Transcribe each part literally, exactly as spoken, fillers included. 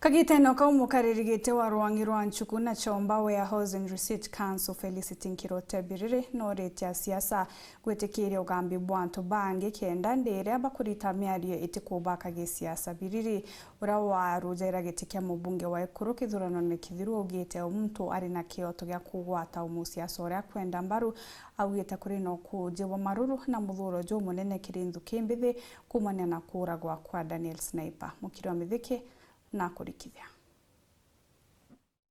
Kagitene kau, mukariri giti wa rwangi rwa nchuku na chomba Warehouse and Receipt Council, Felicity Nkirote Biriri, nooritie asiasa gwitikiria ugambi bwa antu bangi kenda ndi iria bakurita miario itikubaka gisiasa. Biriri, uria warujaira giti kia mubunge wa Ekuru kithuranone kithiru, augite o muntu ari na kioto gia kugwata umusiasa uria akwenda mbaru. Augite kuri na ukuuji bwa maruru na muthuro jumunene kiri nthuki mbithi kuumania na kuuragwa kwa Daniel Sniper. Mukiri wa Mithiki na kurikithia.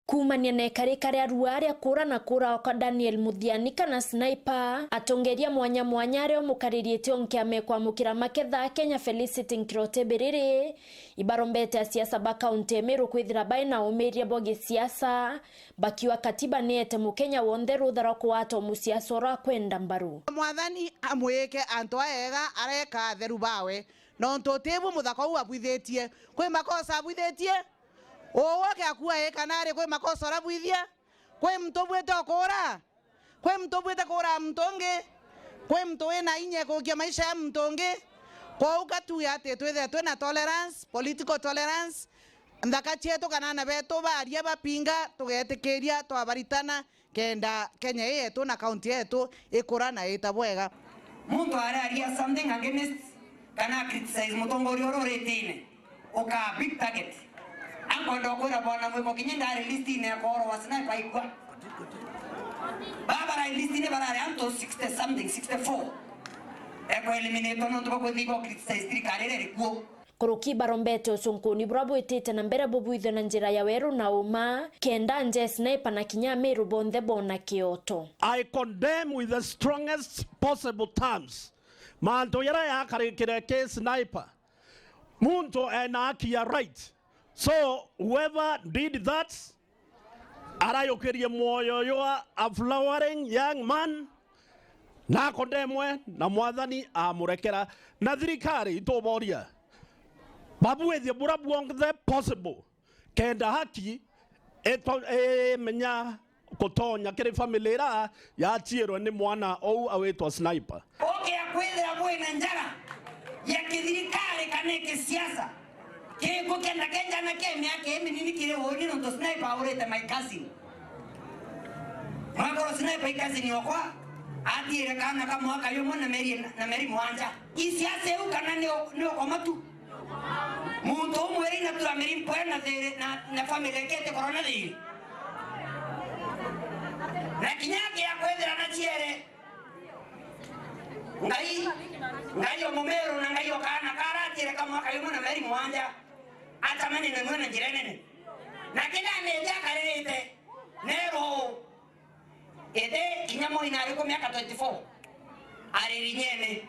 Kuumania na ikarika ria rua ria kuura na kuuragwa kwa Daniel Muthiani kana Sniper, atongeria mwanya mwanya aria umukariritie o nkiama ikwamukira maketha Kenya, Felicity Nkirote Biriri, ibarombete asiasa ba kaunti ya Meru kwithira bai na umiiria bwa gisiasa, bakiuga katiba niete Mukenya wonthe rutha rwa kugwata umusiasa uria akwenda mbaru. Mwathani amwike antu aega areka atheru bawe, nontu tibu muthaka uu abwithitie. Kwi makosa abwithitie? Uwe uke akua ii kana ari kwi makosa urabwithia? Kwi muntu ubwite ukuura? Kwi muntu ubwite kuura muntu ungi? Kwi muntu wina inya ikuukia maisha ya muntu ungi? Kwou ka tuuge ati twithire twina tolerance, political tolerance, nthaka cietu kana aana betu baaria bapinga, tugetikiria twabaritana, kenda Kenya ii yetu na kaunti yetu ikura na iita bwega. Muntu araria something against kana criticize mutongoria uria uritine, ukaa big target. Ankwenda ukwira bwana Mwiko kinya ndari listine ya kuorwa wa Sniper aikua. Baba rai listine barari antu sixty something, sixty-four. Ekwa eliminate nontu bwa kwithirwa criticize thirikari iria iri kuo. Nkuruki barombete ucunkuni buria bwitite na mbere bubwithwe na njira ya weru na uma, kenda nja Sniper na kinya Amiru bonthe boona kioto. I condemn with the strongest possible terms mantu jaria jakarikire ki Sniper. Muntu ena haki ya right. So whoever did that, arayukirie mwoyo jwa a flowering young man, na akondemwe na Mwathani amurekera. Na thirikari ituboria, babwithie buria bwonthe possible, kenda haki ito-, imenya gutonya kiri family iria yaciirwe ni mwana ou awitwa Sniper. Ukia kwithira bwina njara ya kithirikari kana kisiasa, kikuo kenda kenjana kia miaka iminini kiri uuni nontu Sniper aurite my cousin. Mwekuru Sniper i cousin okwa, atiire kaana ka mwaka yumwe na meri, na meri mwanja. I siasa iu kana ni u-, ni ukoma tu? Muntu umwe ri natura meri mpwe na thiri na, na family ikete korona thiri. Na kinya akia kwithira na ciere, Ngai, Ngai o Mumeru na Ngai o kaana karatire ka mwaka yumwe na meri mwanja, acamane na nwe na njira nene. Na kinya neja akaririte, nero ite kinya mwana ari ku miaka twenty-four, ari rinyene.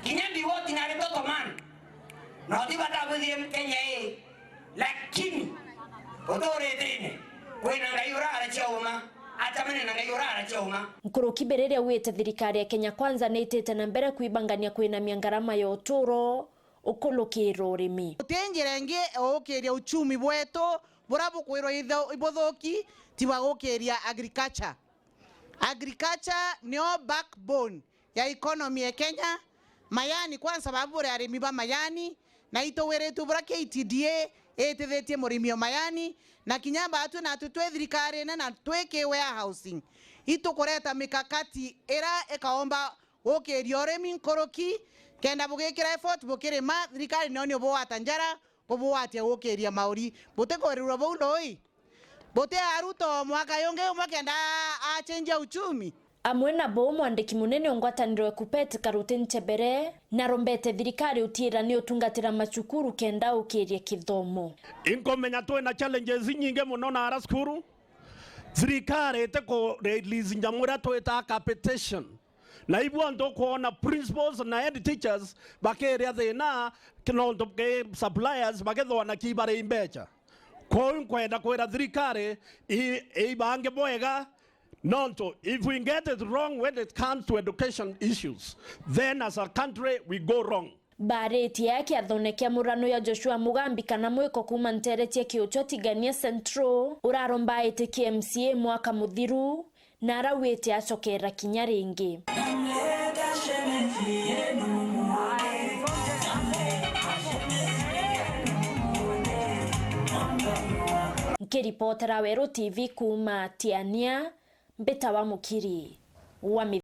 Kinya Biwoti na ari toto man. No ti bata bwithie Kenya ii. Lakini uturitine kwina Ngai urara cia uma, acamane na Ngai urara cia uma. Nkuruki Biriri augite thirikari ya Kenya Kwanza ni itite na mbere kwibangania kwinamia ngarama ya uturo ukulukira urimi. Guti njira ingi ya gukiria uchumi bwetu buria bukwirwa itho-, ibuthuki, tiga gukiria agriculture. Agriculture nio backbone ya economy ya Kenya. Majani kwanza, babu buri arimi ba majani, na ituwiritue buria K T D A itithitie murimi o majani, na kinya batwi natwi twi thirikarine na twi ki warehousing, itukureta mikakati iria ikaomba gukiria urimi nkuruki, kenda bugikira effort bukirima, thirikari nio ni ubugwata njara, bubugwatia gukiria mauri. Butikwirirwa buu ndui? Buti aruto mwaka yungi umwe kenda a-, achenjia uchumi? Amwe na buu, mwandiki munene o ngwataniro ya KUPPET Karuti Nchebere narombete thirikari utiira ni utungatira macukuru kenda ukiria kithomo. Inkumenya twina challenges inyingi muno na ara cukuru. Thirikari iti ku release nyamu iria twitaa capitation. Na ibu antu ukwona principals na head teachers bakiria thina, nontu ki suppliers bakithwa na ki bari mbeca. Kwou nkwenda kwira thirikari i-, ibange bwega, nontu if we get it wrong when it comes to education issues, then as a country we go wrong. Baaritie aya kiathone kia murano ya Joshua Mugambi kana Mwiko kuuma nteere cia Kiuchwa Tigania Central, uraromba aitikia M C A mwaka muthiru, na arauite acokera kinya ringi. Nkiripotera Weru T V kuuma Tiania, mbitawa Mukiri wa Mithi.